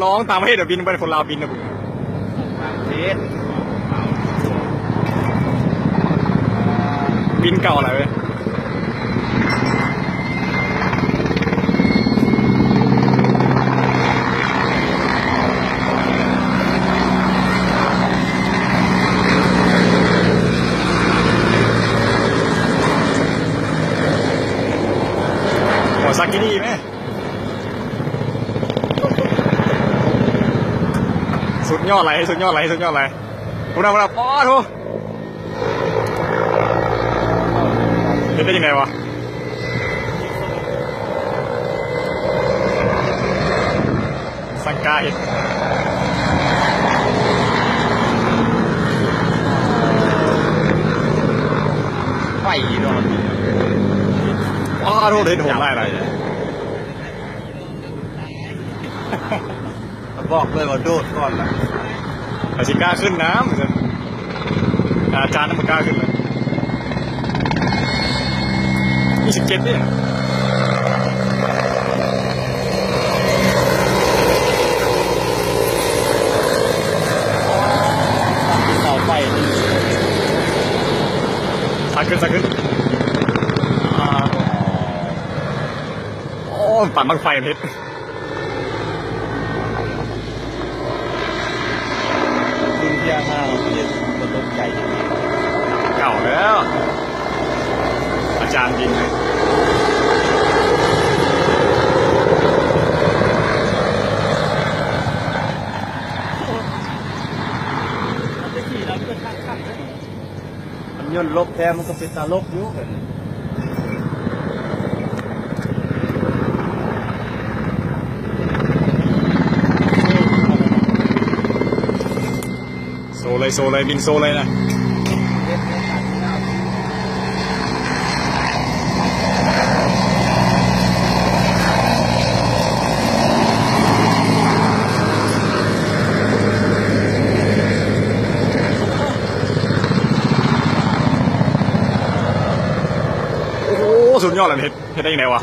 ລອງຕ່າງປະເທດ ບິນ ບໍ່ໄດ້ຄົນລາວບິນນະ ບິນເກົ່າຫຼາຍເວີຍ. ໂອ້ ສາກກີນີແມ. ສຸດຍອດຫຼາຍ ສຸດຍອດຫຼາຍ ສຸດຍອດຫຼາຍ. ພຸ້ນນະ ພຸ້ນນະ ປາດໂທ້ ເຮັດໄດ້ຈັ່ງໃດວະ? ສັງກາເຮັດ ໄປເນາະ. ປາດໂທ້ ເຮັດໂຫດຫຼາຍ ຫຼາຍ. ບອກເລີຍວ່າໂດດກ່ອນລະ ໃຜຊິກ້າຂຶ້ນນະ ອາຈານນະ ບໍ່ກ້າຂຶ້ນເລີຍ. ມີສິບເຈັດເດ້ ເສົາໄຟ ສາກຂຶ້ນ ສາກຂຶ້ນ. ອາ ໂອ້ ປັ່ນບັ້ງໄຟເຮັດ. ເກົ່າແລ້ວ ອາຈານບິນ. ມັນຍົນລົບແທ້ ມັນກໍເປັນຕາລົກຢູ່. ໂຊເລີຍ ໂຊເລີຍ ບິນໂຊເລີຍນະ. ໂອ້ໂຫ ສຸດຍອດແລ້ວ ເຮັດ ເຮັດໄດ້ຈັ່ງໃດວະ?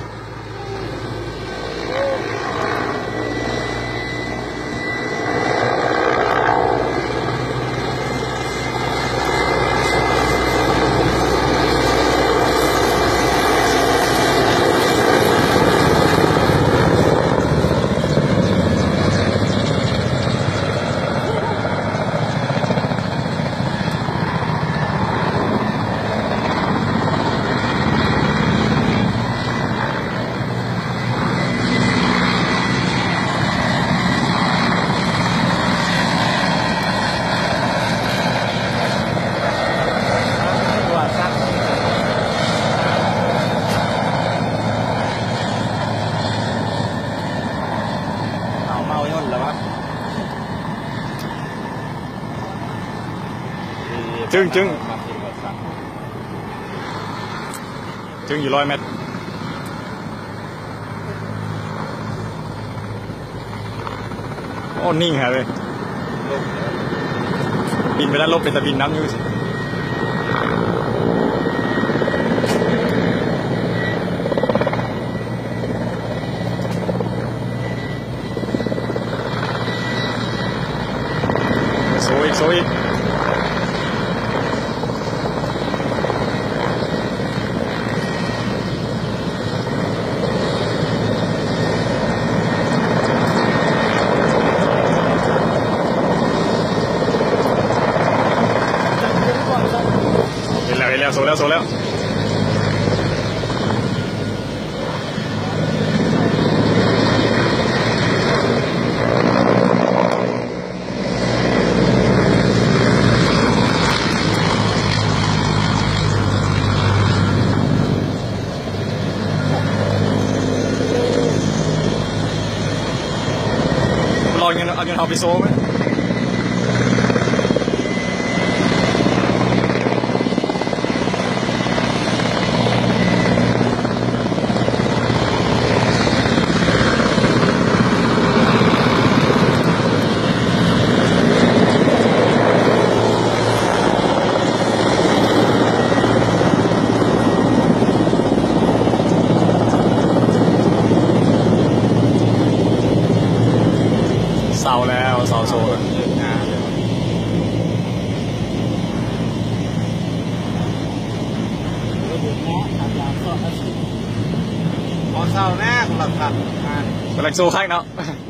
ເອົາເມົາຍົນແລ້ວວະ. ຈຶ່ງ ຈຶ່ງ ຈຶ່ງຢູ່ຮ້ອຍແມັດ. ໂອ້ ນິ່ງແຮງເວີຍ ບິນໄປດ້ານລົບ ເປັນຕາບິນນຳຢູ່. ໂຊອີກ ໂຊອີກ. ເຫັນແລ້ວ ເຫັນແລ້ວ ໂຊແລ້ວ ໂຊແລ້ວ. ລອງເງິນ ເອົາເງິນເຮົາໄປໂຊໄໝ? ໂ ເຊົາແລ້ວ ເຊົາໂຊແລ້ວ ຂໍເຊົາແດ່ ຄົນລະພັນ ກຳລັງໂຊຄັກເນາະ.